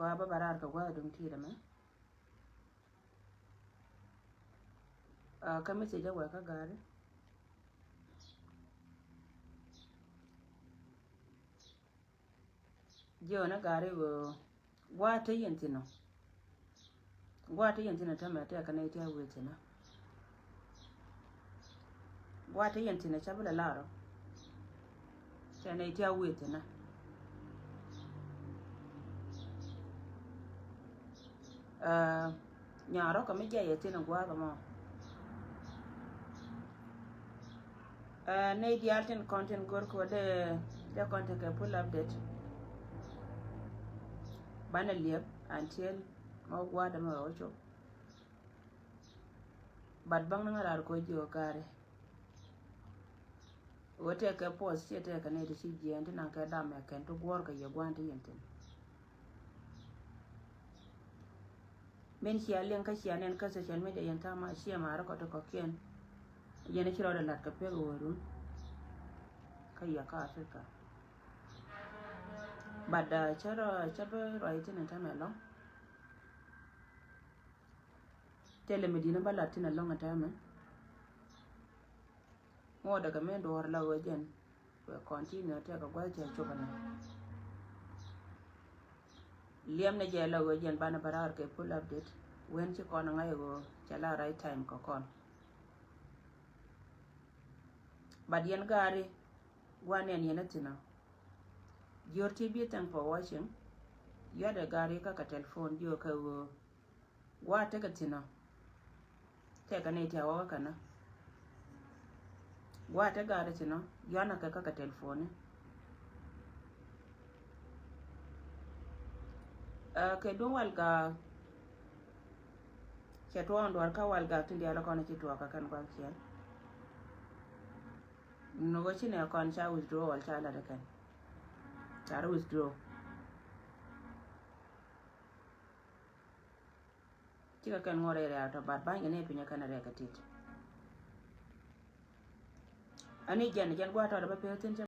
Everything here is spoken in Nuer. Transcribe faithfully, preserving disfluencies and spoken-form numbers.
Wa bä ba raar kɛ gua̱a̱th duŋ ti̱i̱t ɛmɛ. Kä message ɛ wɛɛkä gari. Jiɔn ɛ gari ɣöö gua̱a̱th te yɛn thi̱n ɔ. Gua̱a̱th te yɛn thi̱n ɔ tämɛ tɛɛkä nɛy ti a wëë thi̱n ɔ. Gua̱a̱th te yɛn thi̱n ɔ ca bi lɛ lar ɔ. Tɛɛkä nɛy ti a wëë thi̱n ɔ. Nyaarɔ kɛ mi jɛ yɛ thi̱n ɔ gua̱a̱th ɛmɔ. Nɛy diaal tin kɔn tin go̱r kɛ wä dee, dee kɔn tekɛ full update. Banɛ liɛp until mɔ gua̱a̱th ɛmɔ ɛ wä cop. But bäŋ ni ŋa̱ raar kɔ jiök gari. Ɣöö tɛɛkɛ post ciɛ tɛɛkɛ nɛy ti ci jiɛɛn ti naŋ kɛ dam ɛ kɛn ti guɔ̱ɔ̱r kɛ yɛ gua̱a̱th ti yɛn thi̱n. Min cia liŋ kä cia nɛn kä social media yɛn tha̱a̱ŋ ma cia ma̱a̱ri kɔ ti kɔ̱kiɛn. Yɛn ci rɔɔdɛ la̱t kɛ pek ɣöö run kä yɛ kä Africa. But cä rɔ cä bi rɔy thin in tämɛ lɔ̱ŋ. Thilɛ mi di̱n bä la̱t thin in lɔ̱ŋ in tämɛ. Ŋuɔ̱t däkɛ mi duɔ̱ɔ̱r la ɣöö jɛn. Wek continue tɛɛkɛ gua̱th cɛ cop ɛnɛ. Liɛm ni jɛ la ɣöö jɛn banɛ bä raar kɛ full update. Wen ci kɔn ŋa̱c ɣöö cɛ la right time kɛ kɔn. But yɛn gari gua̱n yɛn yɛn a thi̱n ɔ. Jiör T V, thank for watching. Yuat ɛ gari kä kɛ telephone jiök kɛ ɣöö gua̱a̱th tekɛ thi̱n ɔ. Tɛɛkɛ nɛy ti a wä kä kɛn ɔ. Gua̱a̱th te gari thi̱n ɔ yuanɛ kɛ kä kɛ telephone. Kɛ duŋ Walgak. Cɛ tuɔɔk in duɔ̱ɔ̱r kä Walgak tin diaal kɔn ci tuɔɔk kɛ kɛn gua̱a̱th ciɛn. Ni ɣöö ci nɛ kɔn ca withdraw wal ca lat kɛn. Ca rɔ withdraw. Cikɛ kɛn ŋuɔ̱t rɛy rɛ̈ɛ̈k tɔ bat ba̱ny kɛ ni piny kɛn rɛ̈ɛ̈k kɛ tit. Ani jɛn jɛn gua̱a̱th tɔt bä pek thin cä